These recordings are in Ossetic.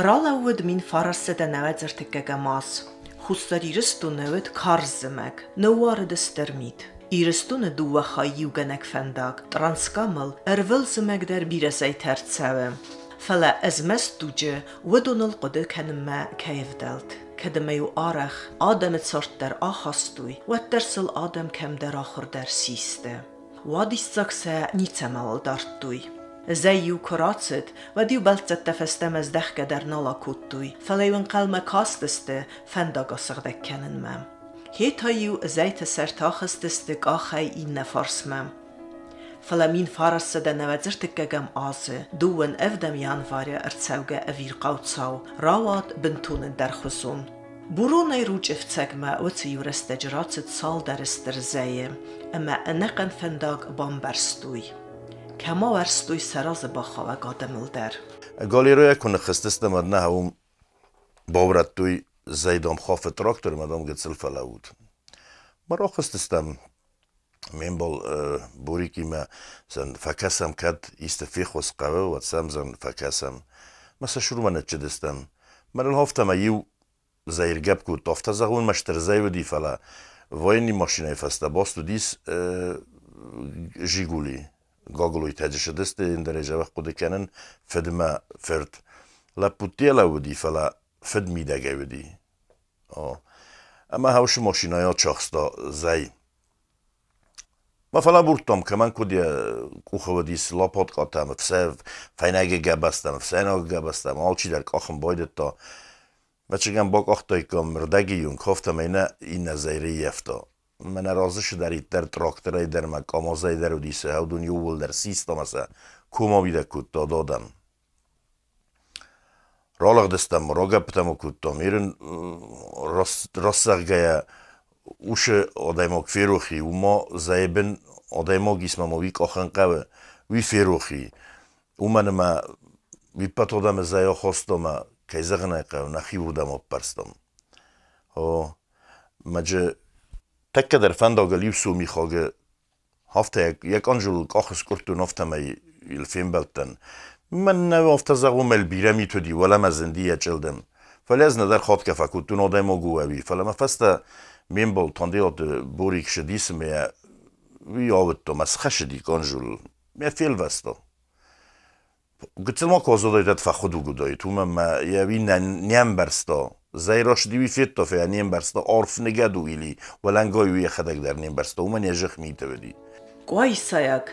Ралӕууыд 1993 аз. Хуссар Ирыстоны уыд карз зымӕг, ныууарыд стыр мит. Ирыстоны дыууӕ хай иугӕнӕг фӕндаг Транскамыл ӕрвылзымӕг дӕр бирӕ зӕйтӕ ӕрцӕуы. Фӕлӕ ӕзмӕст дуджы уыдоныл хъуыды кӕнынмӕ кӕй ӕвдӕлд, кӕд ӕмӕ-иу арӕх адӕмы цард дӕр ахастой, уӕддӕр сыл адӕм кӕмдӕр ахуыр дӕр систы. Уадиссаг сӕ ницӕмӕуал дардтой. Зӕй-иу куы рацыд, уӕд-иу бӕлццӕттӕ фӕстӕмӕ здӕхгӕ дӕр нал акодтой, фӕлӕ-иу ӕнхъӕлмӕ кастысты фӕндаг асыгъдӕг кӕнынмӕ. Хе та-иу зӕйты сӕрты ахызтысты къахӕй иннӕ фарсмӕ. Фӕлӕ 1993 азы дыууын ӕвдӕм январы ӕрцӕугӕ ӕвирхъау цау рауад бынтон ӕндӕрхуызон. Буронӕй Ручъы фцӕгмӕ уыцы иу рӕстӕджы рацыд цалдӕр стыр зӕйы ӕмӕ ӕнӕхъӕн фӕндаг бамбӕрзтой. Кӕм ауӕрстой сӕ разы бахауӕг адӕмыл дӕр. Галеройӕ куы ныххызтыстӕм, уӕд нӕ уым баурӕдтой зӕй, дам, хафы трактор ӕмӕ, дам, гыццыл фӕлӕуут. Ма рахызтыстӕм ме мбал Борикимӕ зӕн фӕкӕсӕм, кӕд исты феххуыс хъӕуы, уӕд сӕм зӕн фӕкӕсӕм. Мӕ сӕ сурмӕ ныччыдыстӕм. Мӕныл афтӕмӕй иу зӕйргӕпп кодта, афтӕ зӕгъун мӕ стыр зӕй уыди, фӕлӕ военный машинӕйы фӕстӕ баст уыдис Жигули. Гаглойтӕ ссыдысты, ӕндӕрӕй дзӕбӕх хъуыды кӕнын, фыдмӕ фырт. Лӕппу лӕууыди, фӕлӕ фыд мидӕгӕй уыди. Ӕмӕ хаусы машинӕйӕ ачахста зӕй. Ма фӕлӕбурдтам, кӕмӕн куыд йӕ къухы уыдис лопаткъатӕ ӕмӕ фӕйнӕгы гӕбӕзтӕ ӕмӕ фсӕйнаг гӕбӕзтӕ ӕмӕ алчидӕр къахын байдыдта. Мӕчыгӕн бакъахтаиккам рдӕгийонг, афтӕмӕй нӕ иннӕ зӕй рыййӕфта. Мӕнӕ разы цыдӕриддӕр тракторӕй дӕр ӕмӕ КАМАЗӕй дӕр уыдис, уыдон иууылдӕр систа ӕмӕ сӕ комауидӕг кодта адӕм. Ралыгъдыстӕм, рагӕппытӕ ма кодтам. Ирын рацӕгъгӕйӕ уыцы адӕймаг ферох и, уымӕ зӕйбын адӕймаг ис ма уый къахын хъӕуы, уый ферох и. Уымӕн ӕмӕ уый ӕппӕт адӕмы зӕй ахастам ӕмӕ, кӕй зӕгъын ӕй хъӕуы, нӕхи уырдӕм аппӕрстам. О, мӕджы тӕккӕ дӕр фӕндагыл иу сомихагы Афтӕ йӕ къанжолыл къах скъуырдтон, афтӕмӕй йыл фембӕлдтӕн. Мӕн нӕ афтӕ зӕгъон, мӕ бирӕ мит уыди, уӕлӕмӕ зынди йӕ чъылдым. Фӕлӕ ӕз нӕдӕр хатгӕ фӕкодтон адӕймаг у ӕви, фӕлӕ мӕ фӕстӕ ме мбал Танделаты Борик ссыдис ӕмӕ йӕ уый ауыдта, мӕ схӕссыди къанжолыл, мӕ фелвӕста. Гыццыл ма козодой фӕхуыдуг уыдаид, уымӕн ӕмӕ йӕ уый не мбӕрста. Зӕй рӕсыди, уый федта, фӕлӕ не мбӕрста, арф ныгӕд у или уӕлӕнгай уый йӕхӕдӕг дӕр не мбӕрста, уымӕн йӕ зӕхх миты уыди. Къуайсайаг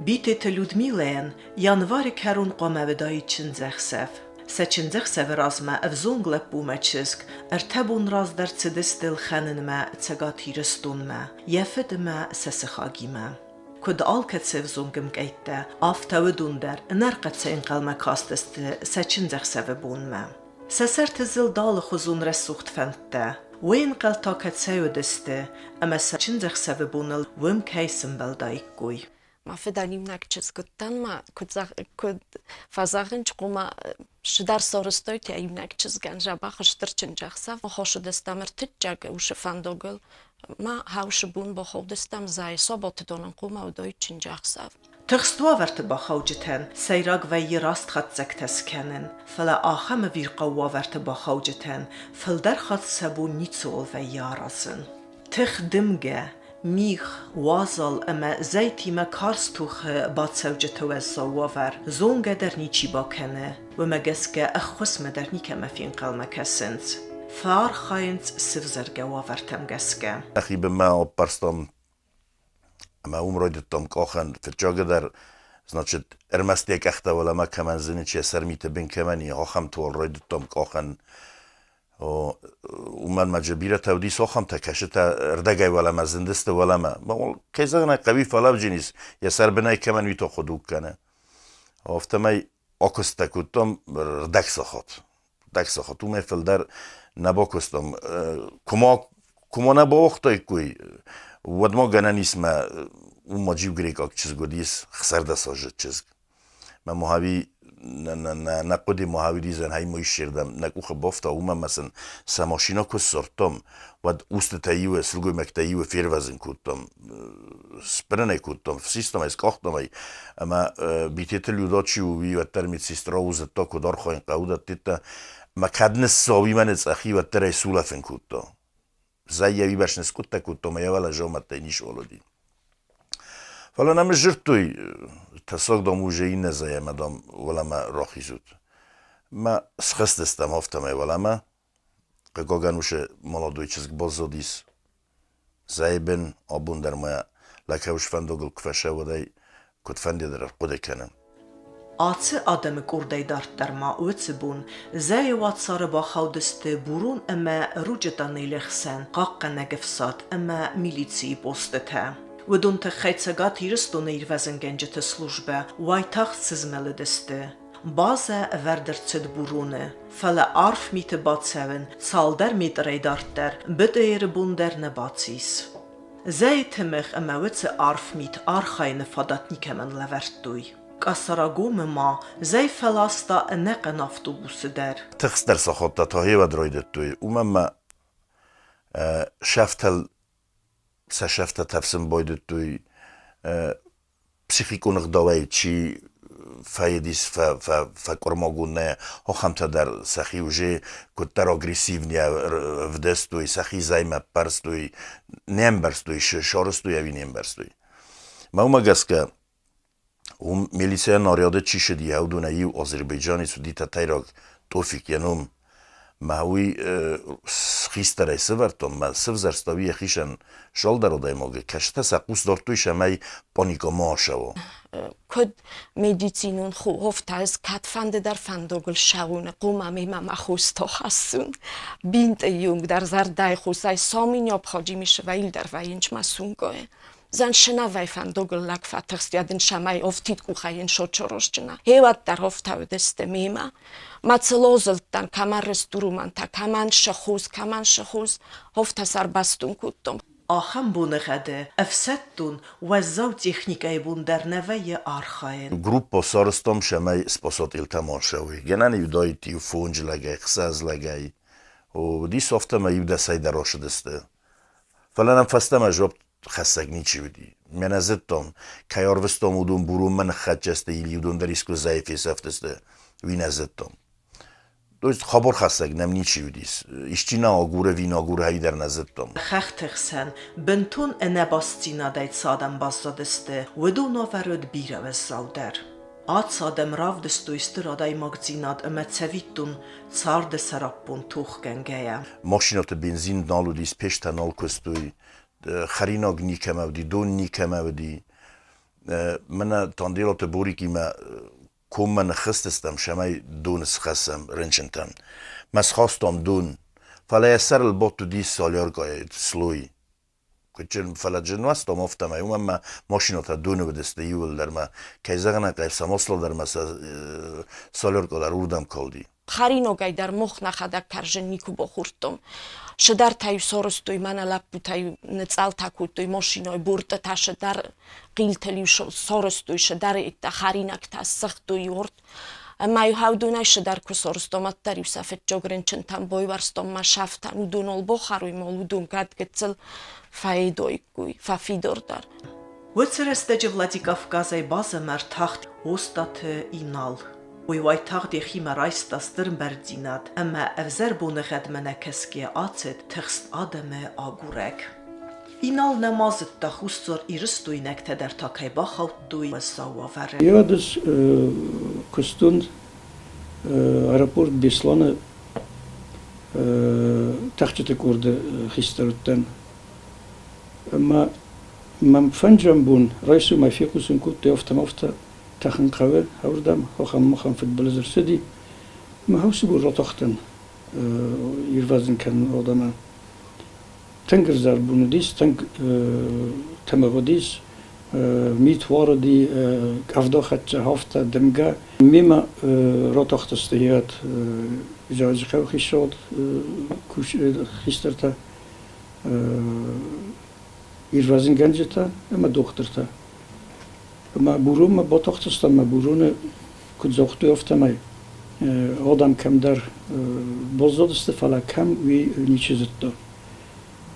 Битеты Людмилӕйӕн январы кӕрон хъуамӕ уыдаид чындзӕхсӕв. Сӕ чындзӕхсӕвы размӕ ӕвзонг лӕппумӕ чызг ӕртӕ бон раздӕр цыдысты лхӕнынмӕ Цӕгат Ирыстонмӕ йӕ фыд ӕмӕ сӕ сыхагимӕ. Куыд алкӕцы ӕвзонг ӕмкъӕйттӕ, афтӕ уыдон дӕр ӕнӕрхъӕцӕй ӕнхъӕлмӕ кастысты сӕ чындзӕхсӕвы бонмӕ. Сӕ сӕрты зылд алыхуызон рӕсугъд фӕндтӕ, уый ӕнхъӕл та кӕцӕй уыдысты, ӕмӕ сӕ чындзӕхсӕвы боныл уым кӕй сымбӕлдаиккой. Мӕ фыдӕн иунӕг чызг уыдтӕн ма, куыд, куыд фӕзӕгъын, хъуамӕ сыдӕр сорыстойтӕ иунӕг чызгӕн дзӕбӕх стыр чындзӕхсӕв хосыдыстӕм ӕртыччаг усы фӕндогыл Ма хаусы бун бахаудыстӕм зӕй соботы донӕн хъумӕ уыдой чынджӕхсӕв. Тыхст уавӕрты бахауджытӕн сӕйраг вӕййы раст хатдзӕгтӕ скӕнын, фӕлӕ ахӕм ӕвирхъау уавӕрты бахауджытӕн фылдӕр хатт сӕ бон ницыуал вӕййы аразын. Тых дымгӕ, мигъ, уазал ӕмӕ зӕйтимӕ карз тохы бацӕуджыты уӕззау уавӕр зонгӕ дӕр ничи бакӕны, уымӕ гӕсгӕ ӕххуысмӕ дӕр никӕмӕ фенхъӕлмӕ кӕсынц. Фӕархайынц сывзӕргӕ уавӕртӕм гӕсгӕ. Нӕхи бынмӕ аппӕрстам ӕмӕ уым райдыдтам къахӕн. Фыццагыдӕр, значит, ӕрмӕст йӕ къӕхтӕ уӕлӕмӕ кӕмӕн зыны, чи йӕ сӕр миты бын кӕмӕн и, ахӕмты уал райдыдтам къахӕн. Уымӕн ма бирӕтӕ уыдис ахӕмтӕ, кӕсытӕ ӕрдӕгӕй уӕлӕмӕ зындысты уӕлӕмӕ. Кӕй зӕгъын ӕй хъӕуы, фӕлӕвджын ис, йӕ сӕр бынӕй кӕмӕн уый та хуыдуг кӕны. Афтӕмӕй акуыстӕ кодтам рдӕг сахат. Рдӕг сахат уымӕй фылдӕр нӕ бакуыстам. Куы куы ма нӕ бауагътаиккой, уӕд ма гӕнӕн ис мӕ уым ма джиу грекъаг чызг уыдис, 16 азы чызг. Мӕ Мохави Нӕ хъуыди ма уыдизӕн хай ма исердӕм нӕ къухы бафта, уымӕн ӕмӕ сын сӕ машинӕ куы ссардтам, уӕд устытӕ иуы, сылгоймӕгтӕ иуы фервӕзын кодтам, сбырын ӕй кодтам, систам ӕй, скъахтам ӕй, ӕмӕ Битеты Люда чи у, уый уӕддӕр медсестра у, зыдта, куыд архайын хъӕуы, дӕттидта. Ӕмӕ кӕд ныссау мӕ ныцъӕхи, уӕддӕр ӕй сулӕфын кодта. Зӕй йӕ уыйбӕрц ныскъуыдтӕ кодта ӕмӕ йӕ уӕлӕ дзаумӕттӕй ницыуал уыди. Фӕлӕ нӕм сдзырдтой, тӕссаг, дам, у иннӕ зӕй ӕмӕ, дам, уӕлӕмӕ рахизут. Мӕ схызтыстӕм афтӕмӕй уӕлӕмӕ. Хъыгагӕн, уыцы молодой чызг баззадис зӕйы бын, абон дӕр ма лӕгхӕус фӕндагыл куы фӕцӕуы, ӕй куыдфӕнды дӕр ӕрхъуыды кӕны. Ацы адӕмы къордӕй дарддӕр ма уыцы бон зӕйы уацары бахаудысты Бурон ӕмӕ Ручъы тъанелы хсӕн хъахъхъӕнӕг ӕфсад ӕмӕ милицийы постытӕ. Уыдон тыххӕй Цӕгат Ирыстоны ирвӕзынгӕнджыты службӕ уайтагъд сызмӕлыдысты. Базӕ ӕвӕрд ӕрцыд Буроны, фӕлӕ арф миты бацӕуын цалдӕр метрӕй дарддӕр БТР-ы бон дӕр нӕ бацис. Зӕйы тымыгъ ӕмӕ уыцы арф мит архайыны фадат никӕмӕн лӕвӕрдтой. Къасарагомы ма зӕй фӕласта ӕнӕхъӕн автобусы дӕр. Тыхстдӕр сахаттӕ та гъеуӕд райдыдтой, уымӕн ӕмӕ сӕфтӕл сӕ сӕфтӕ тӕфсын байдыдтой, психикон ӕгъдауӕй чи фӕедис, фӕкъуырмагонд нӕ, ахӕмтӕ дӕр сӕхи уже куыддӕр агрессивнее вдӕстой, сӕхи займӕ ӕппӕрстой, не мбӕрстой, сарӕзтой ӕви не мбӕрстой. Мӕ уымӕ гӕсгӕ уым милицӕйӕн наряды чи сыди, уыдонӕй иу Азербайджаны цыди тӕтӕйраг Тофик йӕ ном. Мӕ уый хистӕрӕй сывӕрдтон, мӕ сывзӕрста уый йӕхицӕн салдӕр адӕймаги, кӕстӕ сӕ хъус дардтой, цӕмӕй паникӕ ма ацӕуа. Куд медицинон хугъофтӕ ӕз кӕдфӕнды дӕр фӕндогыл сӕуун, хъума мемӕ мӕ хостӕ хӕссун. Бинтъи дӕр зӕрдӕй хосӕй самый необходимый швейл дӕр вӕййынч мӕ сумкӕйы. Зӕншынавӕй фӕндогыл лӕг фӕтыхст, дын сӕмӕй офтид къухӕй йын сочоросджына. Гъеуӕддӕр офтӕ уыдысты мемӕ. Мӕ цылозылдтӕн, кӕмӕн рыстурумӕнтӕ, кӕмӕн сыхуз, кӕмӕн сыхуз, офтӕ сӕрбастун кодтон. Ахӕм боныгъӕды ӕфсӕддон уӕззау техникӕйы бон дӕр нӕ вӕййы архайын. Группа сарӕзтам, цӕмӕй спасательтӕ ма ссӕуой. Гӕнӕн уыдаид иу фондз лӕгӕй, ӕхсӕз лӕгӕй. Уыдис афтӕ ӕмӕ иу дӕсӕй дӕр рацыдысты. Фӕлӕ нӕм фӕстӕмӕ жопт хӕссӕг ничи уыди. Мӕнӕ зыдтон, кӕй арвыстон, уыдон Буронмӕ ныххӕццӕ сты или уыдон дӕр искуы зӕйы фесӕфтысты, уый нӕ зыдтон. То есть хабархӕссӕг нӕм ничи уыдис. Исчи нӕ агуры ӕви нӕ агуры, ӕви дӕр нӕ зыдтон. Хӕхты хсӕн бынтон ӕнӕбастдзинадӕй цы адӕм баззадысты, уыдон ӕвӕрд бирӕ уӕззаудӕр. Ацы адӕм равдыстой стыр адӕймагдзинад ӕмӕ цӕвиттон царды сӕраппонд тохгӕнгӕйӕ. Машинӕты бензин нал уыдис, печтӕ нал куыстой, хӕринаг никӕмӕ уыди, дон никӕмӕ уыди. Мӕнӕ Танделаты Борикимӕ коммӕ ныххызтыстӕм, цӕмӕй дон схӕссӕм рынчынтӕн. Мӕ схастам дон, фӕлӕ йӕ сӕрыл бадт уыди соляркӕйы слой. Куыд фӕлӕ нуӕзтам афтӕмӕй, уымӕн мӕ машинӕтӕ доны уыдысты иууылдӕр мӕ, кӕй зӕгъын ӕй хъӕуы, сӕ масло дӕр мӕ сӕ соляркӕ дӕр уырдӕм калди. Хӕринагӕй дӕр мох нӕхӕдӕг кӕрзын никуы бахордтам. Сыдӕртӕ-иу сарӕзтой, мӕнӕ лӕппутӕ-иу ныцъӕлтӕ кодтой машинӕйы бортытӕ, сыдӕр хъилтыл-иу сарӕзтой, сыдӕр хӕринӕгтӕ ссыгътой орт. Ӕмӕ-иу хӕудонӕй сыдӕр куы сарӕзтам, уӕддӕр-иу сӕ фыццаг рынчынтӕн байуӕрстам мӕ сӕфтӕн, уыдоныл бахӕрой мӕ уыдон кӕд гыццыл фӕедоиккой, фӕфидардӕр. Уыцы рӕстӕджы Владикавказӕй базӕмӕ ӕртахт Остъаты Инал. Уый уайтагъд йӕхимӕ райста стыр бӕрндзинад ӕмӕ ӕвзӕр боныгъӕдмӕ нӕ кӕсгӕйӕ ацыд тыхст адӕмы агурӕг. Инал нӕма зыдта, хуссар ирыстойнӕгтӕ дӕр та кӕй бахаудтой уӕззау уавӕры. Йӕ куыстон аэропорт Бесланы тӕхджыты къорды хистӕр уыдтӕн. Ӕмӕ мӕм фӕнджӕм бон райсомӕй фехъусын кодтой афтӕ-афтӕ тӕхын хъӕуы ӕврдӕм, ахӕм-ахӕм фыдбылыз ӕрцыди. Мӕ уыцы бон ратахтӕн ирвӕзын кӕнын адӕмы. Тынг ӕвзӕр бон уыдис, тынг тымыгъ уыдис, мит уарыди, къӕвда хӕццӕ хафта, дымгӕ. Мемӕ ратахтысты йӕ Дзӕуджыхъӕуы хицауад хистӕртӕ, ирвӕзынгӕнджытӕ ӕмӕ дохтыртӕ. Ӕмӕ Буронмӕ батахтыстӕм ӕмӕ Буроны Куыд загътой, афтӕмӕй адӕм кӕмдӕр баззадысты, фӕлӕ кӕм, уый ничи зыдта.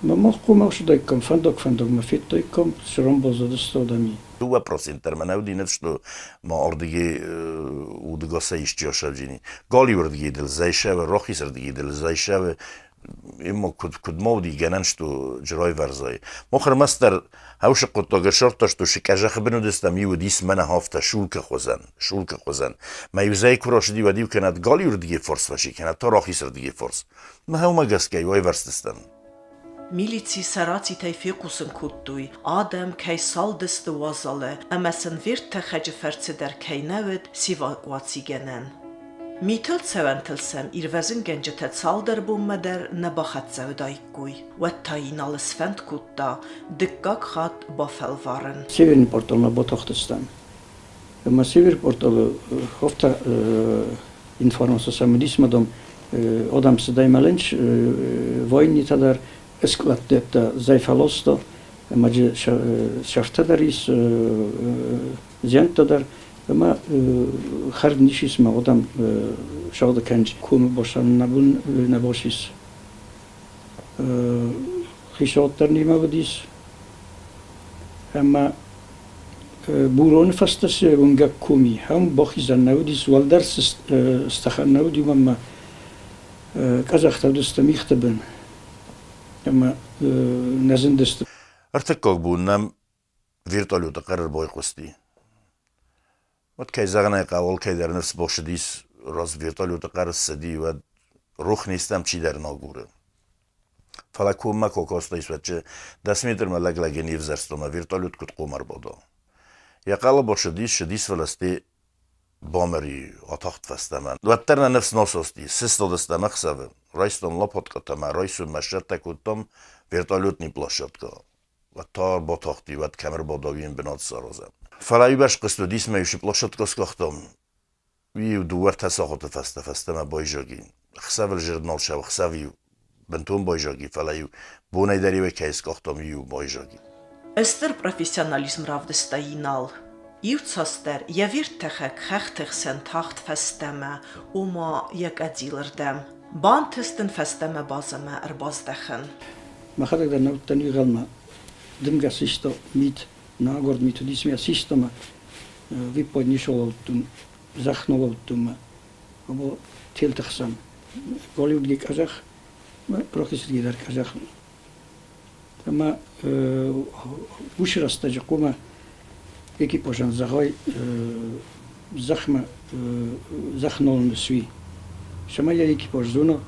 Мӕ мах хъуамӕ ацыдаиккам фӕндаг-фӕндагмӕ, федтаиккам, цы ран баззадысты адӕми. 2% дӕр мӕ нӕ уыди ныфс, ма ардыгӕй удӕгасӕй исчи асӕвджини. Галиуырдыгӕй дыл зӕйсӕвы, рахизырдыгӕй дыл зӕйсӕвы, ема куыд ма уыди гӕнӕн, что джырайвӕрзай. Мах ӕрмӕстдӕр хӕусы хъуыддаг ссардта, что сыкъӕзӕхы бын уыдыстӕм, иу уыдис мӕнӕ афтӕ шулкы хуызӕн, шулкы хуызӕн. Мӕ иу зӕй куы рацыди, уӕд-иу кӕнӕд галиуырдыгӕй фарс фӕци, кӕнӕ та рахизырдыгӕй фарс. Мӕ уымӕ гӕсгӕ иу айвӕрстыстӕм. Милици сӕрацитӕй фехъусын кодтой, адӕм кӕй салдысты уазалы ӕмӕ сын верттӕхӕджы фӕрцы дӕр кӕй нӕ уыд севакуацигӕнӕн. Митыл цӕуӕнтыл сӕм ирвӕзынгӕнджытӕ цалдӕр бонмӕ дӕр нӕ бахӕццӕ уыдаиккой. Уӕд та Инал сфӕнд кодта дыккаг хатт бафӕлварын. Северный порталмӕ батахтыстӕм. Ӕмӕ Северный порталы афтӕ информаци цымыдисмӕ дам адӕм цыдӕй мӕлынц, войнитӕ дӕр, скълӕдтӕ зӕй фӕласта, ӕмӕ дзы сӕфтӕ дӕр ис, зиӕнттӕ дӕр, ӕмӕ хӕрд не сис ӕмӕ адӕм сагъды кӕнынц. Комы басан нӕ бон нӕ басис. Хицауад дӕр немӕ уыдис, ӕмӕ Буроны фӕстӕ цы уынгӕг ком и, ахӕм бахизӕн нӕ уыдис, уӕлдӕр цы стӕхӕн нӕ уыди, уымӕн ма къӕдзӕхтӕ уыдысты мигъты бын ӕмӕ нӕ зындысты. Ӕртыккаг бон нӕм вертолеты хъӕр ӕрбайхъуысти. Уӕд, кӕй зӕгъын ӕй хъӕуы, алкӕй дӕр ныфс бахсыдис, раз вертолеты хъӕр ссыди, уӕд рох не стӕм чидӕр нагуры. Фӕлӕ коммӕ куы акастаис, уӕд 10 метрмӕ лӕг-лӕги не взӕрстон, а вертолет куыд хъом ӕрбада. Йӕ хъӕлӕба ссыдис, ссыдис, фӕлӕ сте бамыр и, атахт фӕстӕмӕ. Уӕддӕр нӕ ныфс насасти, сыстадыстӕм ӕхсӕвы, райстам лопаткӕтӕ ӕмӕ райсоммӕ сцӕттӕ кодтам вертолетный площадкӕ. Уӕд та батахти, уӕд кӕм ӕрбадауин бынат саразӕм. Фӕлӕ иу хъызт уыдис, мӕ иу площадкӕ скъахтам. Уый-иу дыууӕ-ӕртӕ сахаты фӕстӕ фӕстӕмӕ байзади. Ӕхсӕвыл зӕрд нал сау, ӕхсӕв-иу бынтон байзади, фӕлӕ-иу бонӕй дӕр-иу ӕй кӕй скъахтам, уый-иу байзади. Стыр профессионализм равдыста Инал. Иуцасдӕр йӕ верттӕхӕг хӕхты хсӕн тахт фӕстӕмӕ, ома йӕ къӕдзилырдӕм. Бантыст ын фӕстӕмӕ базӕмӕ ӕрбаздӕхын. Мӕхӕдӕг дӕр нӕ уыдтӕн уигъӕлмӕ. Дымгӕ систа мит, нӕ агуырд мит уыдис мӕ систа мӕ виппайд не солӕудтон, зӕхх нолӕудтон мӕ або телты хсӕн. Голливудги къӕдзӕх, мӕ рахизырдыгӕй дӕр къӕдзӕх. Ӕмӕ уыцы рӕстӕджы хъуамӕ экипажӕн зӕгъай зӕхмӕ зӕхх нолын суи. Цӕмӕй йӕ экипаж зона,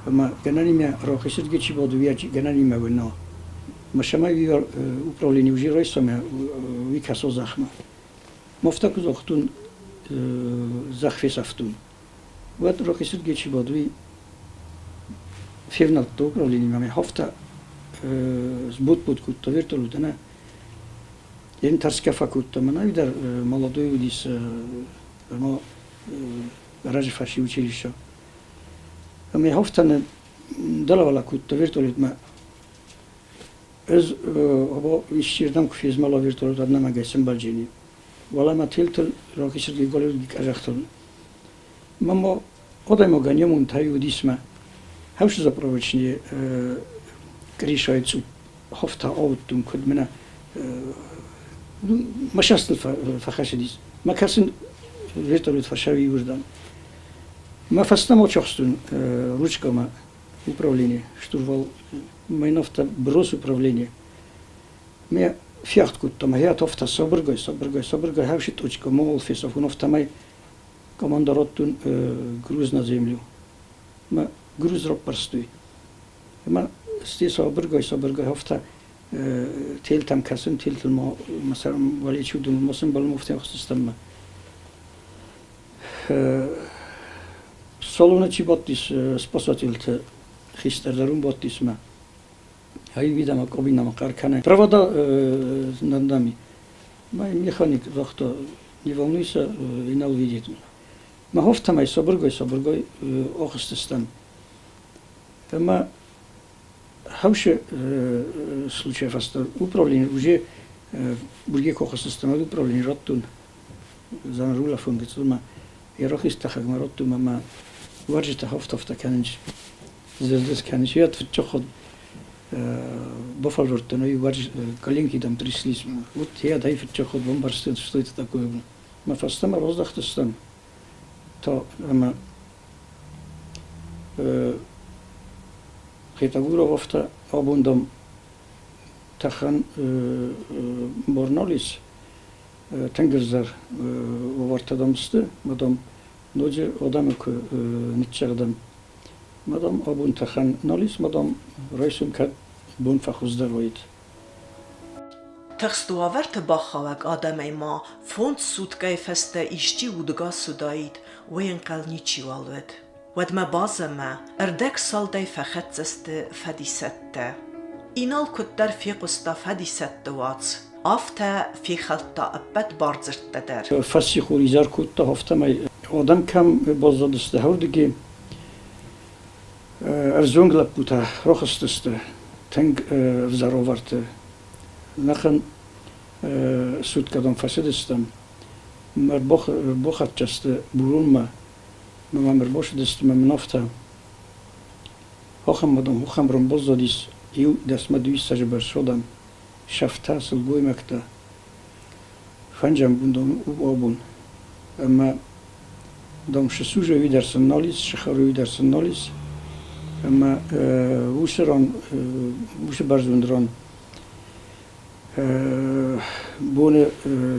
ӕмӕ гӕнӕнимӕ рахизырдыгӕй чи бады, уый гӕнӕнимӕ уына. Ма цӕмӕй управление уже райсомӕ уый кӕсо зӕхмӕ. Мафта куы загътон, зӕхх фесӕфтон, уӕд рахизырдыгӕй чи бады, уый февнӕлдта управлениемӕ ӕмӕ хафта сбуд-буд кодта вертолет ӕнӕ Йын тӕрсгӕ фӕкодта, мӕнӕй дӕр молодой уыдис, ӕмӕ раджы фӕци училище. Ӕмӕ хафтаны дӕлӕвӕлӕ кодта вертолетмӕ. Ӕз або исчердӕм куы фезмӕла вертолет, одномӕгӕй сӕмбӕлджени. Уӕлӕмӕ телтыл рахизырдыгӕй галиуырдыгӕй къӕдзӕхтыл. Мама адӕймагӕн йе монтӕй уыдис мӕ хӕфсы заправочный крышайы цъупп хафта ауыдтон, куыд мӕнӕ мӕ састыл фӕхӕцыдис. Мӕ кӕсын вертолет фӕсӕуи уырдӕм. Мӕ фӕстӕмӕ чахстон ручкӕмӕ управление, штурвал майнафта брос управление. Ме фиахт кодтам, хиат офта сабыргай, сабыргай, сабыргай хӕвси точка, мол фесафун офтамӕй команда раттун груз на землю. Ма груз раппӕрстой. Ӕма сте сабыргай, сабыргай хафта телтӕм кӕсын, телтыл ма уӕле чудун, ма сымбӕлм офтӕ ӕхсистӕммӕ. Салоны чи бадтис спасательты хистӕр дӕр уым бадтис мӕ. Ай видама кабинӕмӕ хъӕр кӕны. Провода над нами. Мой механик загъта, не волнуйся, Инал видит. Мах афтӕмӕй сабыргай-сабыргай ахызтыстӕм. Ӕмӕ хӕвсы случай фӕстӕ управление уже бурге куы ахызтыстӕм, уӕд управление радтон. Занрулӕфон гыццылмӕ. Йӕ рахиз тӕхӕгмӕ радтой ӕмӕ мӕ уӕрджытӕ хафт-хафтӕ кӕнынц, зӕрдӕ скӕнынц. Йӕ фыццаг бафӕлвӕрдтон, ой, коленки там тряслись. Вот я дай фыццаг хатт бамбӕрстон, что это такое. Мӕ фӕстӕмӕ раздӕхтыстӕм та ӕмӕ Хетагуров афтӕ абон дам тӕхӕн бар нал ис, тынг ӕвзӕр уавӕртӕ дам сты, ма дам ноджы адӕмы куы ныццӕгъдӕм. Ма дам абон тӕхӕн нал ис, ма дам райсом кӕд бон фӕхуыздӕр уаид. Тыхст уавӕрты бахауӕг адӕмӕй ма 5 суткӕйы фӕстӕ исчи удыгас уыдаид, уый ӕнхъӕл ничиуал уыд. Уӕдмӕ базӕмӕ ӕрдӕгсалдӕй фӕхӕццӕ сты фӕдисӕттӕ. Инал куыддӕр фехъуыста фӕдисӕтты уац, афтӕ фехӕлдта ӕппӕт бардзырдтӕ дӕр. Фӕссихор изӕр кодта, афтӕмӕй адӕм кӕм баззадысты, уырдыги ӕвзонг лӕппутӕ рахызтысты тынг ӕвзӕр уавӕрты. Нӕхъӕн суткӕдон фӕцыдыстӕм. Ӕрбахӕццӕ сты Буронмӕ. Мӕм ӕрбацыдысты мӕ мын афтӕ: Ахӕм адӕм, ахӕм ран баззадис иу дӕсмӕ дыууиссӕдзы бӕрц адӕм, сӕфтӕ, сылгоймӕгтӕ. Фӕнджӕм бундон у абон. Ӕмӕ, дам, сысузы уый дӕр сын нал ис, сыхӕры уый дӕр сын нал ис. Ӕмӕ уыцы ран, уыцы бӕрзонд ран боны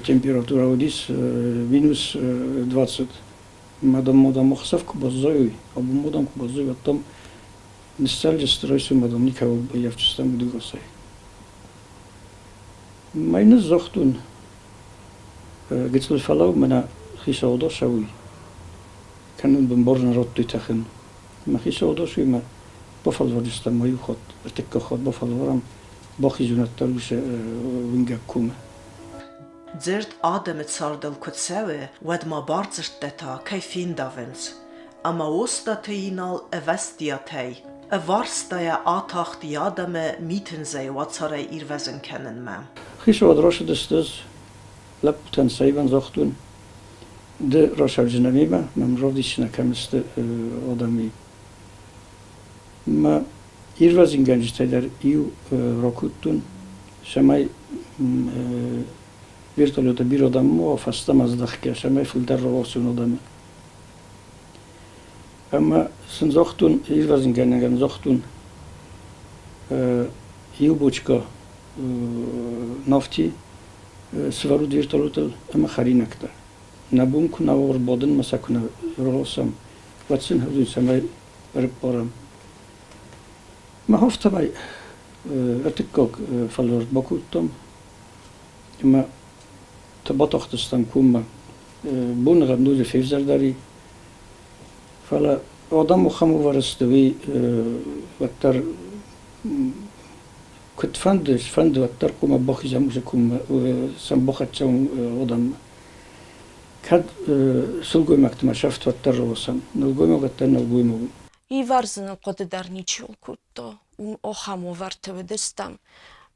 температурӕ уыдис минус 20. Мадам мадам ӕхсӕв куы баззайой, абон мадам куы баззайой, уӕд дам ныссӕлдзысты райсом адӕм никӕуыл баййафдзыстӕм удӕгасӕй. Мӕ ныззагътон, гыццыл фӕлӕуу, мӕнӕ хицауад ацӕуй, кӕннод бын радтой тӕхын. Мӕ хицауад ацӕуй мӕ бафӕлвардзыстӕм ма иу хатт, ӕртыккаг хатт бафӕлварӕм, бахизун ӕддӕр уыцы уынгӕг комы. Дзырд адӕмы цардыл куы цӕуы, уӕд ма бардзырдтӕ та кӕй фендавынц. Ӕмӕ Остъаты Инал ӕвӕстиатӕй, ӕварстайӕ атахт йӕ адӕмы митындзӕй уацарӕй ирвӕзын кӕнынмӕ. Хицауад рацыдысты ӕз лӕппутӕн сӕ загътон, ды рацӕудзынӕ мемӕ, мӕм равдисдзынӕ кӕм сты адӕмы. Мӕ ирвӕзынгӕнджытӕй дӕр иу ракодтон, цӕмӕй вертолеты бирӕ адӕм ма уа, фӕстӕмӕ здӕхгӕ, цӕмӕй фылдӕр раласой адӕмы. Ӕмӕ сын загътон, ирвӕзынгӕнӕгӕн загътон, иу бочкӕ нафти сывӕрут вертолетыл ӕмӕ хӕринӕгтӕ. Нӕ бон куы нӕ уа ӕрбадынмӕ сӕ куы нӕ раласӕм, уӕд сын хӕрдзон, цӕмӕй ӕрыппарӕм. Мах афтӕмӕй ӕртыккаг фӕлвӕрд бакодтам ӕмӕ батахтыстӕм коммӕ. Боныгъӕд ноджы февзӕрдӕр и, фӕлӕ адӕм ахӕм уавӕры сты, уый уӕддӕр куыдфӕнды, сфӕнды, уӕддӕр хъуамӕ бахизӕм уыцы коммӕ, сӕм бахӕццӕ адӕммӕ. Кӕд сылгоймӕгтимӕ сӕфт уӕддӕр раласӕм, нӕлгоймаг уӕддӕр нӕлгоймаг у. Ивӕрзыны хъуыды дӕр ничиуал кодта. Уым ахӕм уавӕрты уыдыстӕм.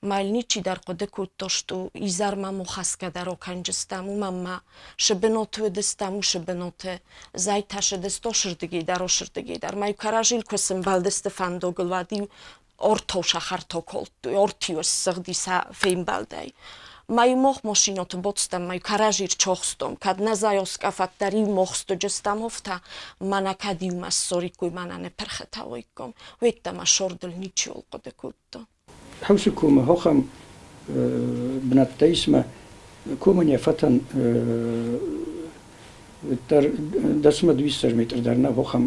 Мӕл ничи дӕр хъуыды кодта, что изӕрмӕ мо хӕсгӕ дӕр акӕнджыстӕм, уымӕн ма шы быноты уыдыстӕм, уышы быноты. Зӕйтӕ шыдысты ошырдыгей дӕр, ошырдыгей дӕр. Мӕ кӕрӕзил куы сымбӕлдысты фӕндагыл, уӕд-иу ортау сахартау калдтой, ортиу ссыгъди сӕ фембӕлдӕй. Мӕ мох машинаты боцтӕм, мӕ кӕрӕзир чохстом, кӕд нӕ зайоскъӕфат дӕр иу мохстуджыстӕм офта, мӕнӕ кӕд иумӕ ссориккой, мӕнӕ нӕ пырхытӕ уаиккам, уеддӕмӕ сордыл ничиуал хъуыды кодта. Хаусы комы ахӕм бынӕттӕ ис мӕ комӕн йӕ фӕтӕн дӕр дӕсмӕ 200 метр дӕр нӕ ахӕм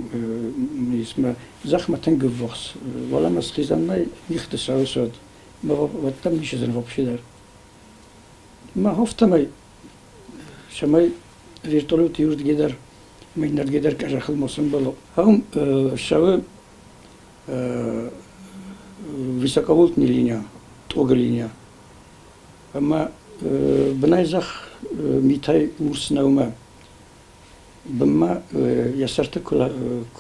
ис мӕ зӕхмӕ тынг ӕввахс. Уӕлӕмӕ схизӕн нӕй, мигъты сӕрысуад. Уӕддӕр ницы зын вообще дӕр. Мӕ афтӕмӕй, цӕмӕй вертолет иуырдыгӕй дӕр ӕмӕ иннӕрдыгӕй дӕр къӕдзӕхыл ма сӕмбӕла. Ахӕм цӕуы высоковольтный линия, тъогы линия. Ӕмӕ бынӕй зӕхх митӕй урс нӕумӕ. Бынмӕ йӕ сӕрты куы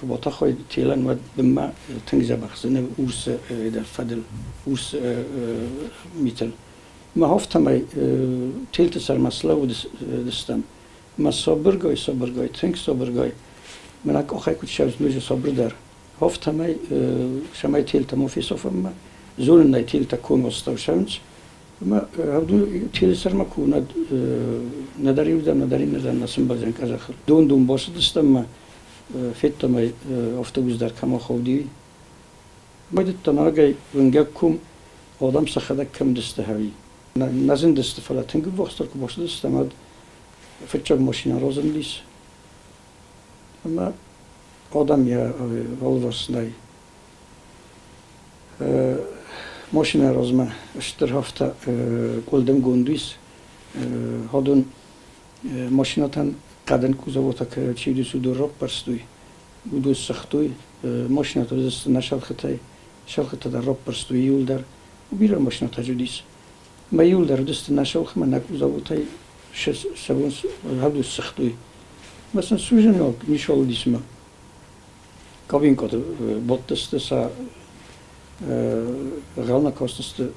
батӕхой телӕн, уӕд бынмӕ тынг дзӕбӕх зыны урс фӕдыл, урс митыл. Мӕ афтӕмӕй телты сӕрмӕ слӕууыдыстӕм. Ма сабыргай, сабыргай, тынг сабыргай. Мӕнӕ къухӕй куыд сӕвзт ноджы сабырдӕр. Афтӕмӕй цӕмӕй телтӕ ма фесафӕм, зонын ӕй, телтӕ комы астӕу сӕвынц. Ӕмӕ телы сӕрмӕ ку нӕдӕр иуырдӕм, нӕдӕр иннӕрдӕм нӕ сӕмбӕлдзӕн къӕдзӕхыл. Дон-дон бацыдыстӕм ӕмӕ федтам ӕй, автобус дӕр кӕм ахауди. Байдыдта нагӕй уынгӕг ком, адӕм сӕхӕдӕг кӕм дысты ӕви. Нӕ зындысты, фӕлӕ тынг ӕввахсдӕр куы бацыдыстӕм, уӕд фыццаг машинӕ разындис. Ӕмӕ адӕм йӕ алыварс нӕй. Машинӕ размӕ стыр афтӕ къуылдымгонд ис. Адон машинӕтӕн хъӕдын кузовотӕ чи уыдис, уыдон раппӕрстой, уыдон ссыгътой. Машинӕтӕ уыдысты нӕ сӕлхытӕй, сӕлхытӕ дӕр раппӕрстой иуылдӕр. Бирӕ машинӕтӕ уыдис. Мӕ иуылдӕр уыдысты нӕ сӕлхмӕ, нӕ кузовотӕй сӕ бон ссыгътой. Мӕ сын сузинаг ничуал уыдис мӕ. Кабинкаты бадтысты сӕ гъӕлмӕ кастысты,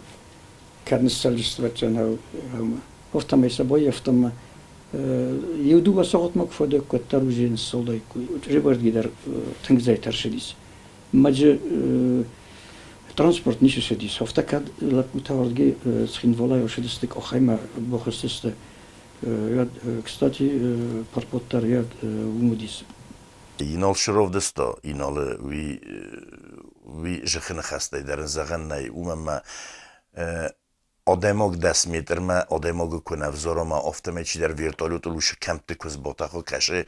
кӕд ныссӕлдысты бӕтчӕн хъӕумӕ. Афтӕмӕй сӕ баййӕфтам мӕ иу-дыууӕ сахатмӕ куы фӕдӕг, куыддӕр уже ныссылдаиккой. Чъребардги дӕр тынг зӕй тӕрсыдис. Мӕджы транспорт ницы цыдис. Афтӕ кӕд лӕппутӕ уырдыгӕй Цхинвалӕй ӕрцыдысты къухӕй ма бахызтысты. Кстати, парпот дӕр уым уыдис. Инал сровдыста, Иналы уый, уый зыхы ныхӕстӕй дӕр ын зӕгъӕн нӕй, уымӕн ӕмӕ адӕймаг 10 метрмӕ адӕймагы куы нӕ взара ӕмӕ афтӕмӕй чидӕр вертолетыл уыцы кӕмтты куы сбатӕхы, кӕсы,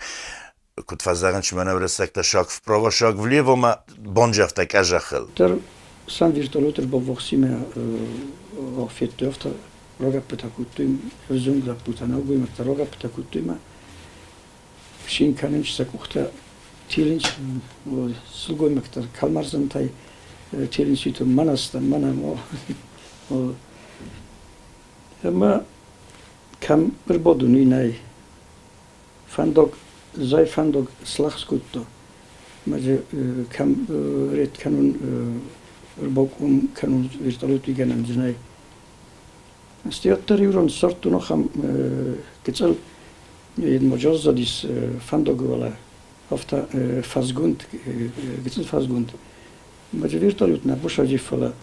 куыд фӕзӕгъынц мӕнӕ уырыссӕгтӕ, шаг вправо, шаг влево ӕмӕ банджӕфтӕ къӕзӕхыл. Дӕр сам вертолет ӕрбаввахсимӕ федтой, афтӕ рагӕппытӕ кодтой, ӕвзонг лӕппутӕ, нӕлгоймӕгтӕ рагӕппытӕ кодтой ӕмӕ цин кӕнынц, сӕ къухтӕ телынц, сылгоймӕгтӕ кӕлмӕрзӕнтӕй телынц мӕнӕ стӕм, мӕнӕ ӕмӕ кӕм ӕрбадын, уый нӕй. Фӕндаг, зӕй фӕндаг слӕгъз кодта. Ӕмӕ дзы кӕм рет кӕнун, ӕрбаком кӕнун вертолети гӕнӕн дзы нӕй. Стӕй уӕддӕр иу ран ссардтон ахӕм гыццыл мадзалзадис фӕндагы уӕлӕ, афтӕ фӕзгонд, гыццыл фӕзгонд. Ӕмӕ дзы вертолет нӕ бусади, фӕлӕ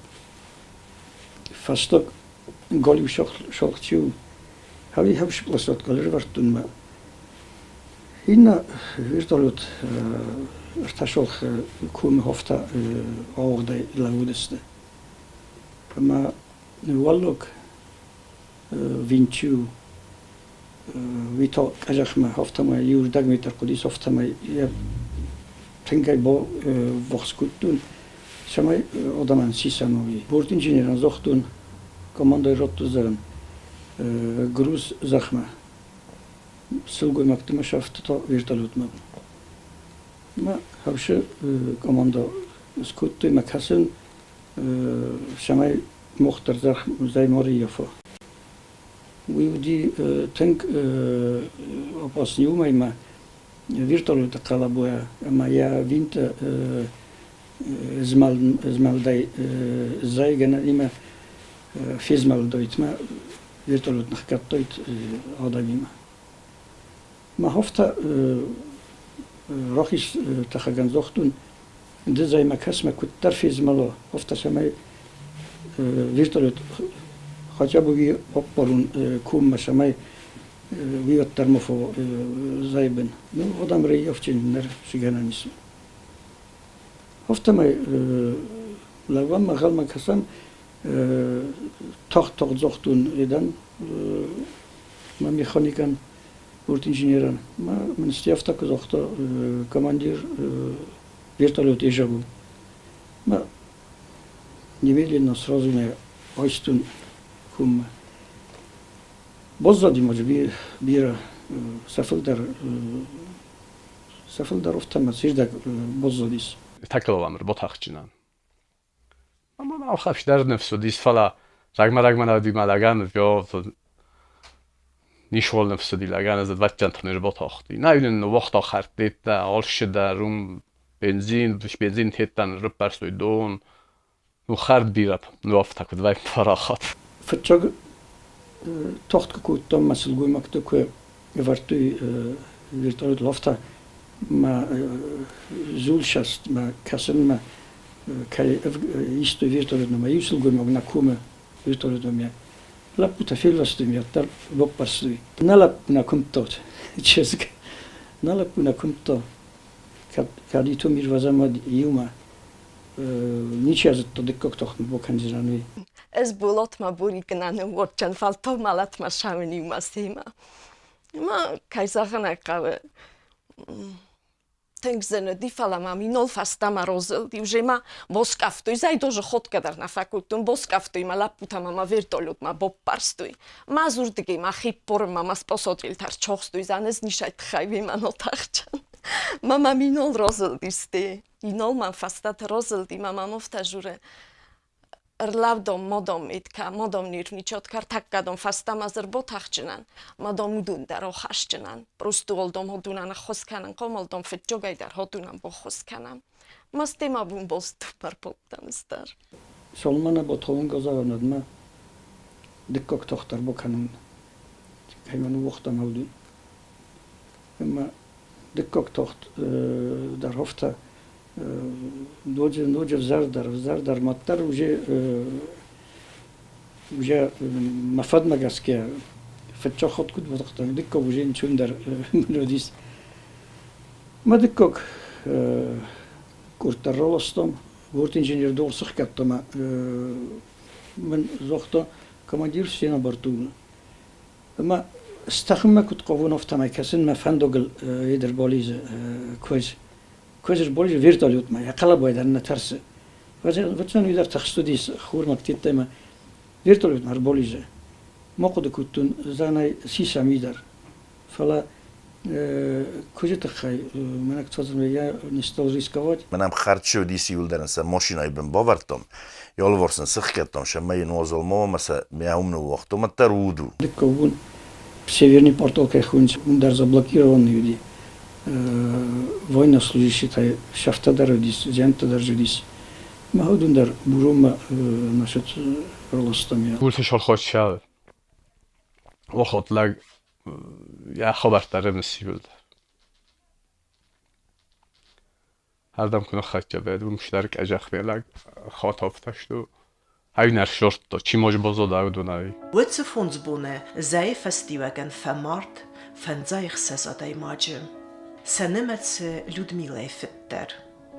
фӕстаг галиу сахъ чи у, хӕви хӕвспласат галервӕрдтон мӕ. Иннӕ вертолет ӕртӕ комы афтӕ ауыгъдӕй лӕууыдысты. Ӕмӕ уӕллаг винчи у, уый та къӕдзӕхмӕ афтӕмӕй иу рдӕг метр хъуыдис, афтӕмӕй йӕ тынгӕй баввахс кодтон, цӕмӕй адӕмӕн сисӕн уой. Бортинженерӕн загътон, командӕйы радтой зӕгъын, груз зӕхмӕ. Сылгоймӕгты мӕ сӕфтыдта вертолетмӕ. Мӕ хӕфсы командӕ скодтой мӕ кӕсын, цӕмӕй мох дӕр зӕй ма рыййафа. Уый уыди тынг опасный уымӕй ӕмӕ вертолеты хъӕлӕбойӕ ӕмӕ йӕ винты змӕлдӕй зайгӕнӕнимӕ фезмӕлдойт мӕ вертолет ныхгӕдтойт адӕмимӕ. Мӕ афтӕ рахиз тӕхӕгӕн загътон, ды зӕймӕ кӕс мӕ куыддӕр фезмӕла, афтӕ цӕмӕй вертолет хотя бы уый ӕппарун коммӕ, цӕмӕй уый уӕддӕр ма фӕуа зӕйбын. Ну, адӕм реййафджын ныр цы гӕнӕн ис. Афтӕмӕй лӕууӕм, ӕнхъӕлмӕ кӕсӕм, тагъд-тагъд загътон едӕн мӕ механикӕн, бортинженерӕн. Мӕ мын афтӕ куы загъта командир вертолет ежагу. Мӕ немедленно сразу нӕ айстон коммӕ. Баззади ма дзы бирӕ, сӕ фылдӕр сӕ фылдӕр афтӕмӕ сирдӕг баззадис. Тӕккӕ ботахджынӕн. Ӕмӕ ӕххӕстдӕр ныфс уыдис, фӕлӕ рагмӕ-рагмӕ нӕ лӕгӕн нишол ныфс уыди лӕгӕн, ez vettent ботахти. Нӕ ныууагъта хӕрдтетӕ, алчидӕр уым бензин, бензин теттӕн рыппӕрстой дон. Ну хӕрд бирӕ, ну афтӕ куыд вӕййы парахат. Фыццаг тагъд куы кодтам мӕ сылгоймӕгты куы Ӕвӕрдтой вертолет лафта ма зулсаст ма кӕсынмӕ кӕй истой вертолетмӕ ма иу сылгоймаг нӕ комы вертолетмӕ лӕппутӕ фелвӕстой ме ддӕр баппӕрстой. Нӕ лӕппу нӕ куымдта чызг. Нӕ лӕппу нӕ куымдта. Кӕд итом ирвӕзӕм, уӕд иумӕ ничи азыдта дыккаг тохмӕ бакӕндзынӕн, уый. Ӕз болатмӕ буригына ныууадтӕн, фӕлтау мӕлӕтмӕ сауын иумӕ семӕ. Ӕмӕ, кӕй зӕгъын ӕй хъӕуы, тынг зын уыди, фӕлӕ мӕм инол фӕстӕмӕ розылди. Уже ма боскъӕфтой, зайдожы ходгӕ дӕр нӕ фӕкодтон, боскъӕфтой мӕ лӕппутӕ мӕ мӕ вертолетмӕ боппӕрстой. Ма дзурдыгӕй мӕ хиппорынмӕ мӕ спосотрилтӕ ӕрчохстой, ӕз нисӕй тыххӕй уемӕ нотӕхджын. Мӕ мӕм инол розылдисты. Инол мӕм фӕстӕты розылди, мӕ мӕм офтӕ журы. Ӕрлӕвдом модом итка, модом нервничотка, ӕртӕккӕдом фӕстӕмӕ зӕрботӕхджынӕн, модом удун дӕр охӕсджынӕн. Просто олдом ходунӕн ӕххуыс кӕнӕн, хъомолдом фыдджогӕй дӕр ходунӕн боххуыс кӕнӕм. Масте ма бун болступар поптанстар. Солмана ботховун газаванадма дыккаг тох дӕр бакӕнун. Кӕй ныууагътам ӕвдун. Ӕмӕ дыккаг тох дӕр афтӕ ноджы ноджы взӕрдӕр, взӕрдӕр маддӕр уже уже мӕ фӕдмӕ гӕсгӕ фыццаг хатт куыд базыдтон, дыккаг уже ничундӕр мын уыдис. Мӕ дыккаг курддӕр раластам, бортинженер дор сыхгӕдта мӕ мын загъта, командир все на борту. Ӕмӕ стӕхынмӕ куыд хъавон, афтӕмӕй кӕсын мӕ фӕндагыл ӕдӕр балидзы куыдз. Куыдз ӕрбалидзы вертолетмӕ, йӕ хъӕлӕбайы дӕр нӕ тӕрсы. Фӕцӕн уый дӕр тыхст уыдис хурмӕ ӕмӕ вертолетмӕ ӕрбалидзы. Ма хъуыды кодтон, зӕгъын сисӕм уый дӕр. Фӕлӕ куыдзы тыххӕй мӕнӕ куыд я не стал рисковать. Мӕн ӕм хӕрд уыдис иуылдӕр сӕ машинӕйы бын бавӕрдтон, йӕ алыварс ын сыхгӕдтон, сӕ мӕ йын уазал ма ӕмӕ сӕ мӕ уым ныууагътон, ӕддӕр уд у. Дыккаг бон Северный портал кӕй хуынц, уым дӕр заблокированный уыди. Военнослужащитӕй сӕфтӕ дӕр уыдис, зиӕнттӕ дӕр уыдис. Мӕ уыдон дӕр Буронмӕ значит, раластам я. Курсы шорхотсял. Охотлаг я хабӕрттӕ ӕрымысивылд. Ардӕм куы ныххӕццӕ дӕ, уым стӕр къӕзӕхмелаг хатофтӕ Ӕвнӕр сордта, чи ма баззад уыдонӕй. Уыцы фондз боны зӕйы фӕстиуӕгӕн фӕмард 56 адӕймаджы. Сӕ нымӕцы Людмилӕйы фыд дӕр.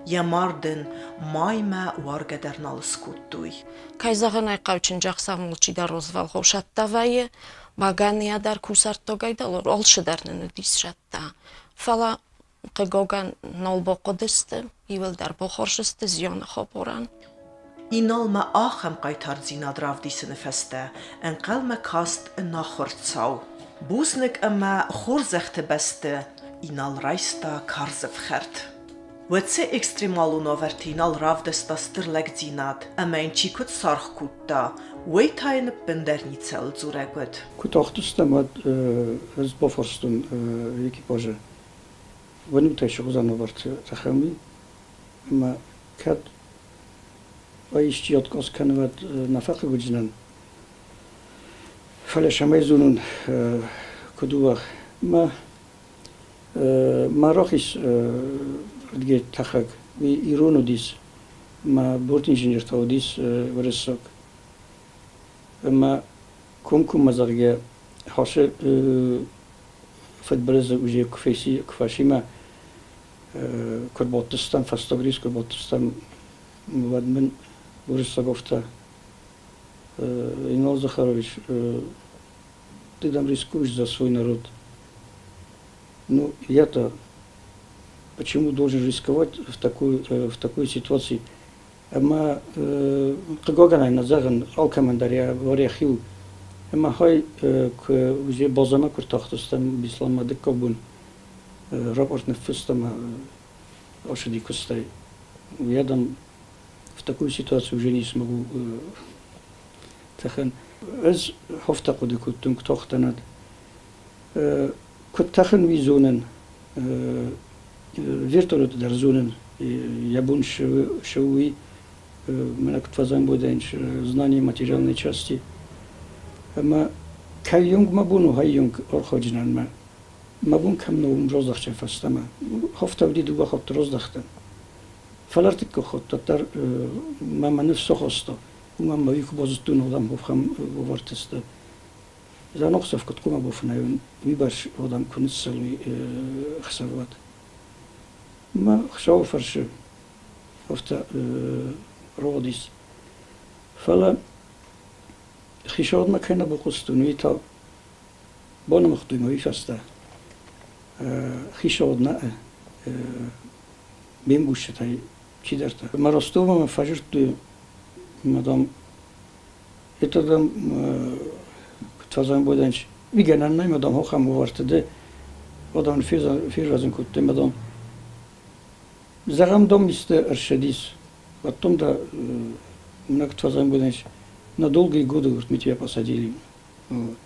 Йӕ мард ын маймӕ уаргӕ дӕр нал скодтой. Кӕй зӕгъын ӕй хъӕуы, чындзӕхсӕв алчидӕр розвӕлгъау сӕттӕ вӕййы, бӕгӕныйӕ дӕр кусӕрттагӕй дӕр алцыдӕр нын уыдис сӕттӕ. Фӕлӕ хъыгагӕн нал бахъуыдысты, иуылдӕр бахорз сты зианы хабарӕн. Иналмӕ ахӕм хъайтардзинад равдисыны фӕстӕ ӕнхъӕлмӕ каст ӕнахуыр цау. Бузныг ӕмӕ хорзӕхты бӕсты Инал райста карз ӕфхӕрд. Уӕд сӕ экстремалон уавӕрты Инал равдыста стыр лӕгдзинад ӕмӕ йын чи куыд саргъ кодта, уый та йын ӕппындӕр ницӕуыл дзурӕг уыд. Куы тахтыстӕм, уӕд ӕз бафарстон экипажы, Ванютӕй сыгъдзӕн уавӕрты тӕхӕм, уый ӕмӕ кӕд исчи отказ кӕны, уӕд нӕ фӕхъыг уыдзынӕн. Фӕлӕ цӕмӕй зонон, куыд у мӕ мӕ рахиз ӕрдгӕй тӕхӕг, уый ирон уыдис, мӕ бортинженер та уыдис уырыссаг. Ӕмӕ комкоммӕ зӕгъгӕ, хасы фыдбылызы уже куы фӕци, куы фӕци мӕ куы рбадтыстӕм, фӕстаг рейс куы рбадтыстӕм, уӕд мын уырыссаг афтӕ Инал Захарович, ты там рискуешь за свой народ. Ну, я-то почему должен рисковать в такой ситуации? Ӕмӕ хъыгагӕн нӕ зӕгъын, алкӕмӕн дӕр йӕ уӕрӕх иу. Ӕмӕ хай куы уже базӕмӕ куы ртахтыстӕм Бесланмӕ дыккаг бон, рапорт ныффыстам ацыди куыстӕй. Я там в такую ситуацию уже не смогу тӕхын. Ӕз афтӕ хъуыды кодтон, куы тахтӕн, куыд тӕхын, уый зонын. Вертолеты дӕр зонын, йӕ бон цы у, уый. Мӕнӕ куыд фӕзӕмбудӕн знание материальной части. Ӕмӕ кӕййонг мӕ бон у, хаййонг ӕрходжынӕн мӕ. Мӕ бон кӕм нӕ уым раздӕхтӕн фӕстӕмӕ. Хафта уыди дыууӕ хатты раздӕхтӕн. Фӕлӕ ӕртыккаг хатт дӕр мӕ мӕ ныфс ахаста. Уымӕн мӕ уый куы базыдтон, адӕм хохӕн уавӕрты сты. Зӕнӕхсӕв куыд хъуамӕ бафынӕй уыйбӕрц адӕм куы ныццӕуой ӕхсӕвуат. Мӕ Хуыцауы фӕрцы афтӕ рауадис. Фӕлӕ хицауадмӕ кӕй нӕ бахъуыстон, уый та банымыгътой мӕ уый фӕстӕ. Хицауад нӕ ме мгусджытӕй чидӕртӕ. Мӕ Ростовмӕ фӕзырдтой, мӕ, дам, это, дам, куыд фӕзӕмбойдӕн, уый гӕнӕн нӕй, мӕ, дам, ахӕм уавӕрты ды адӕмы фервӕзын кодтой, мӕ, дам, зӕгъӕм, дам, исты ӕрцыдис, потом, да, много фӕзӕмбойдӕн, на долгие годы, говорит, мы тебя посадили. Вот.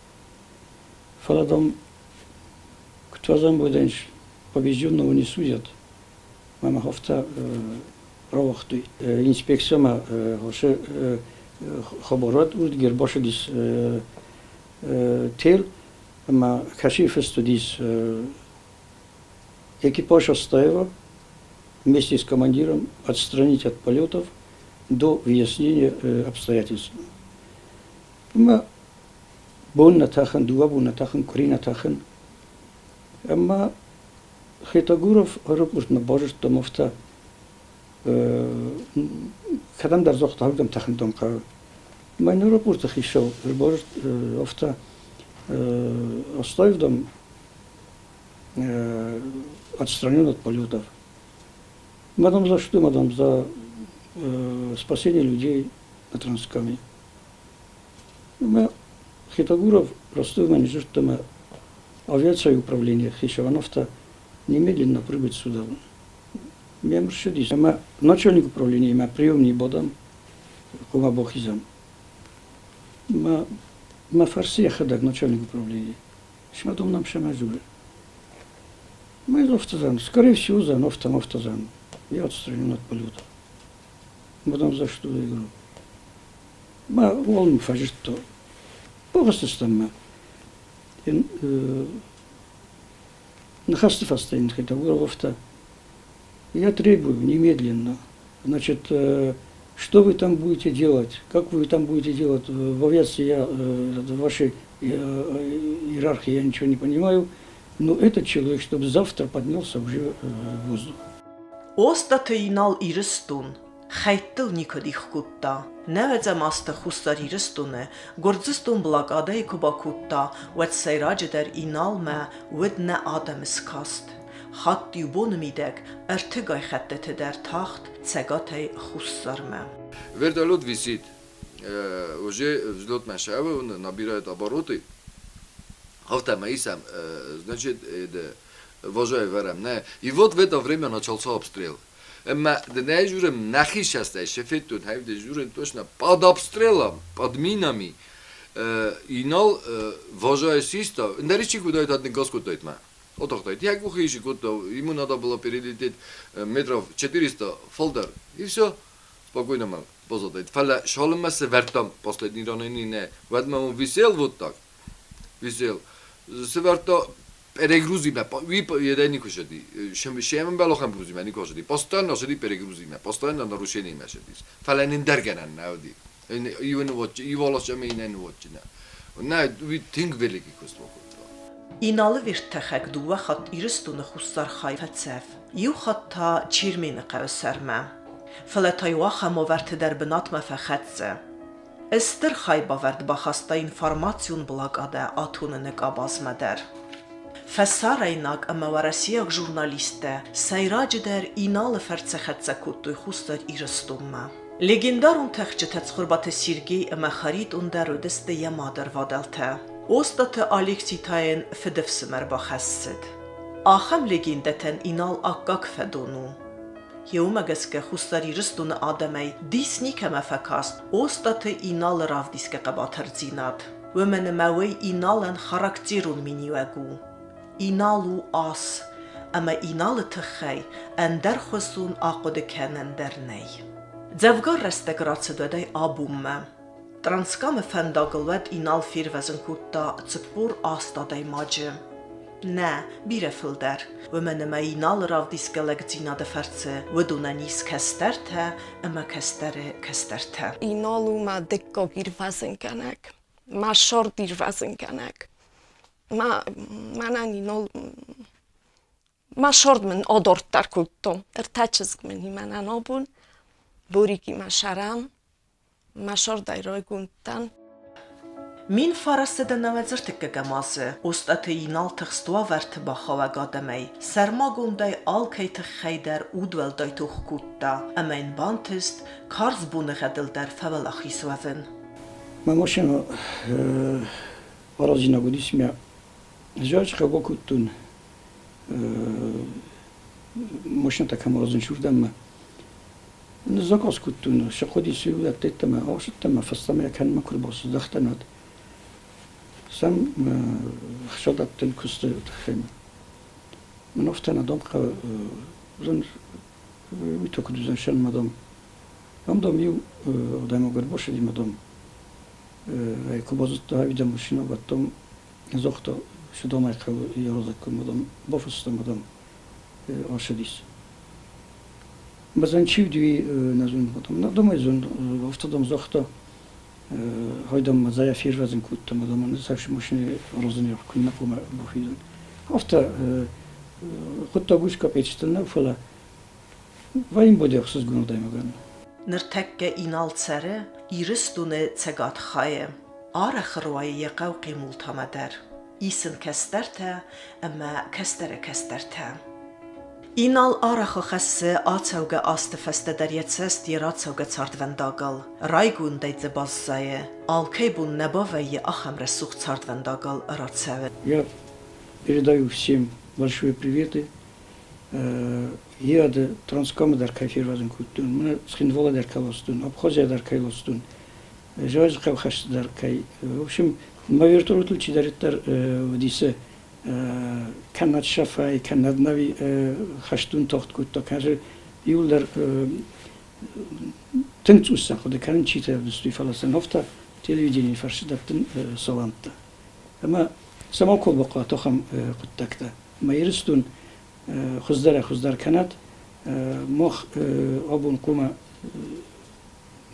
Фӕлӕ, дам, куыд фӕзӕмбойдӕн, побежденного не судят. Мӕ афтӕ рауагътой. Инспекциямӕ хосы хабарад уырдыгӕй ӕрбацыдис тел ӕмӕ кӕцы фыст уыдис экипаж Астаева вместе с командиром отстранить от полетов до выяснения обстоятельств. Ӕмӕ бон нӕ тӕхын, дыууӕ бон нӕ тӕхын, къуыри нӕ тӕхын. Ӕмӕ Хетагуров аэропортмӕ базыдтам афтӕ, кӕдӕмдӕр загъта, ардӕм тӕхын хъӕуы. Мӕн аэропорты хицау афтӕ оставив дам отстранен от полетов. Мадам, за что, мадам, за спасение людей на Транскаме. Мӕ Хетагуров Ростовмӕ не зыдта мӕ авиацийы управление хицауановтӕ немедленно прибыть сюда. Ме мрсыдис ӕмӕ начальник управлениемӕ приемный бадӕм, хъуамӕ бахизӕм. Мӕ, мӕ фӕрсы йӕхӕдӕг начальник управления. Смӕ дом нам сӕмӕ дзуры. Мӕ афтӕ скорее всего, зан, афтӕ, афтӕ зан. Я отстранен от полета. Мадам, за что я говорю? Мӕ уалынмӕ фӕзырдта. Бахызтыстӕм мӕ. Ныхӕсты фӕстӕ йын Хетагуров Я требую немедленно. Значит, что вы там будете делать? Как вы там будете делать? В авиации я, в вашей иерархии я ничего не понимаю. Но этот человек, чтобы завтра поднялся уже в воздух. Остаты Инал Ирыстон хӕйттыл никуы дих кодта. Нӕуӕдзӕм азты Хуссар Ирыстоны Гуырдзыстон блокадӕйы куы бакодта, уӕд сӕйраджыдӕр Иналмӕ уыд нӕ адӕмы скаст. Хатт иу боны мидӕг ӕртыгай хӕттыты дӕр тахт Цӕгатӕй Хуссармӕ. Вертолет висит. Уже взлетная шайба, он набирает обороты. Афтӕ исӕм, значит, вожай вӕрӕм. Не. И вот в это время начался обстрел. Ӕмӕ дын ӕй журӕм нӕхи састӕй сӕ федтон, хӕвдӕ журӕн точно под обстрелом, под минами. Инал вожай систа, ӕндӕр куыдаид, ныггаз кодтаид мӕ. Отахтаид. Я къухы исик кодта, ему надо было перелететь метров 400 фылдӕр. И все, спокойно мӕ базадаид. Фӕлӕ шалынмӕ сӕвӕрдтам последний ранение нӕ. Уӕдмӕ он висел вот так, висел. Сӕвӕрдта перегрузимӕ, уый никуы сыди. Се мбӕлохӕн грузимӕ никуы сыди. Постоянно сыди перегрузимӕ, постоянно нарушениемӕ сыдис. Фӕлӕ нын дӕр гӕнӕн нӕ уыди. Иу ӕмӕ иннӕ ныууадджынӕ. Нӕ, уый тынг великий куыст бакодта. Иналы верттӕхӕг дыууӕ хатт Ирыстоны хуссар хай фӕцӕф, иу хатт та Чермены хъӕуы сӕрмӕ. Фӕлӕ та иу ахӕм уавӕрты дӕр бынатмӕ фӕхӕццӕ. Стыр хайбавӕрд бахаста информацион блокадӕ атоныны къабазмӕ дӕр. Фӕсарӕйнаг ӕмӕ уӕрӕсейаг журналисттӕ сӕйраджыдӕр Иналы фӕрцы хӕццӕ кодтой Хуссар Ирыстонмӕ. Легендарон тӕхджытӕ Цхуырбаты Сергей ӕмӕ Харитон дӕр уыдысты йӕ мадӕрвадӕлтӕ. Остъаты Алексий та йын фыдыфсымӕр бахӕссыд. Ахӕм легендӕтӕн Инал аккаг фӕдон у. Уымӕ гӕсгӕ Хуссар Ирыстоны адӕмӕй дис никӕмӕ фӕкаст Остъаты Иналы равдисгӕ хъӕбатырдзинад. Уымӕн ӕмӕ уый Иналӕн характерон миниуӕг у. Инал у ас, ӕмӕ Иналы тыххӕй ӕндӕр хуызон ахъуыды кӕнӕн дӕр нӕй. Дзӕвгар рӕстӕг рацыд уӕдӕй абонмӕ. Транскамы фӕндагыл уӕд Инал фервӕзын кодта 48 адӕймаджы. Нӕ, бирӕ фылдӕр. Уымӕн ӕмӕ Иналы равдисгӕ лӕгдзинады фӕрцы уыдонӕн ис кӕстӕртӕ ӕмӕ кӕстӕры кӕстӕртӕ. Инал у мӕ дыккаг ирвӕзынгӕнӕг, мӕ сӕрд ирвӕзынгӕнӕг. Мӕ, мӕнӕн Инал мӕ сӕрд мын адарддӕр кодта. Ӕртӕ чызг мын и мӕнӕн абон. Борикимӕ сӕрӕн. Мӕ сӕрдӕй райгонд дӕн. 1993 азы Остъаты Инал тыхст уавӕрты бахауӕг адӕмӕй сӕрмагондӕй алкӕй тыххӕй дӕр удуӕлдай тох кодта ӕмӕ йын бантыст карз боныгъӕдыл дӕр фӕуӕлахиз уӕвын. Мӕ машинӕ аразинаг уыдис мӕ зӕрдхъӕу бакодтон машинӕтӕ кӕм аразынц, уырдӕммӕ. Ныззакъаз кодтон, сӕ хъуыди уыдӕттӕ мӕ ацыдтӕн мӕ фӕстӕмӕ кӕнынмӕ куы рбацыдӕхтӕн, уӕд сӕм хсадӕттӕн куысты тыххӕй. Мын афтӕ нӕ дам уыдзӕн, уый та куыд уыдзӕн сӕн мӕ дам. Ам дам иу адӕймаг ӕрбацыди мӕ дам ӕй куы базыдта, ӕви дам машинӕ бадтам, загъта, цы дам ӕй хъӕуы йӕ разӕггон мӕ дам бафыста мӕ дам ацыдис. Базан чи уыди, нӕ зонын, потом на дома зон, автодом загъта, хайдам ма зая фервӕзын кодта, ма дам ныцӕфсы машинӕ розыны куыннӕ хъуамӕ бафидон. Афтӕ хъуыддаг ус капечытыл нӕу, фӕлӕ вӕййын боди ӕхсызгон адӕймагӕн. Ныртӕккӕ Инал цӕры Ирыстоны цӕгат хайы. Арӕх руайы йӕ хъӕу Хъемултамӕ дӕр. Ис ын кӕстӕртӕ ӕмӕ кӕстӕры кӕстӕртӕ. Инал арӕх хӕссы ацӕугӕ азты фӕстӕ дӕр йӕ цӕст йӕ рацӕугӕ цардвӕндагыл. Райгондӕй дзы баззайы, алкӕй бон нӕ бавӕййы ахӕм рӕсугъд цардвӕндагыл рацӕуын. Я передаю всем большие приветы. Еады Транскамы дӕр кӕй фервӕзын кодтон, мӕнӕ Цхинвалы дӕр кӕй ластон, Абхазия дӕр кӕй ластон, Зӕуджыхъӕу хӕсты дӕр кӕй. В общем, мӕ вертолетыл чидӕриддӕр уыдисы кӕнӕд шӕфӕй, кӕнӕд нӕви хӕстон тохт кодта, кӕнӕ иуылдӕр тынг цъус сӕ хъуыды кӕнын читӕ ӕвдыстой, фӕлӕ сын афтӕ телевиденийы фӕрцы дӕттын саламттӕ. Ӕмӕ сӕ макуы бахъуа ахӕм хъуыддӕгтӕ. Ӕмӕ Ирыстон хуыздӕрӕй-хуыздӕр кӕнӕд. Мах абон хъуамӕ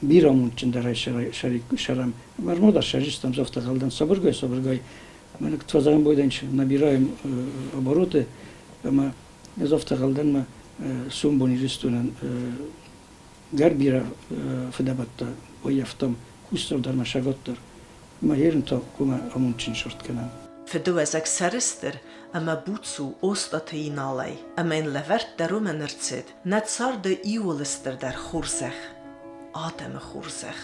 бирӕ амондджындӕрӕй сӕрӕм. Ӕрмӕст сӕрыстӕм афтӕ сабыргай-сабыргай. Мы твазарым бойдӕнч набираем обороты, ӕмӕ ӕз афтӕ ӕнхъӕлдӕн сомбон Ирыстонӕн гӕр бирӕ фыдӕбӕттӕ баййӕфтам, хуссар дӕр ӕмӕ сӕгат дӕр. Ӕмӕ ерын та хъуамӕ амондджын сырд кӕнӕм. Фыдыуӕзӕг сӕрыстыр ӕмӕ буц у Остъаты Иналӕй, ӕмӕ йын лӕвӕрд дӕр уымӕн ӕрцыд, нӕ царды иууыл стырдӕр хорзӕх, адӕмы хорзӕх.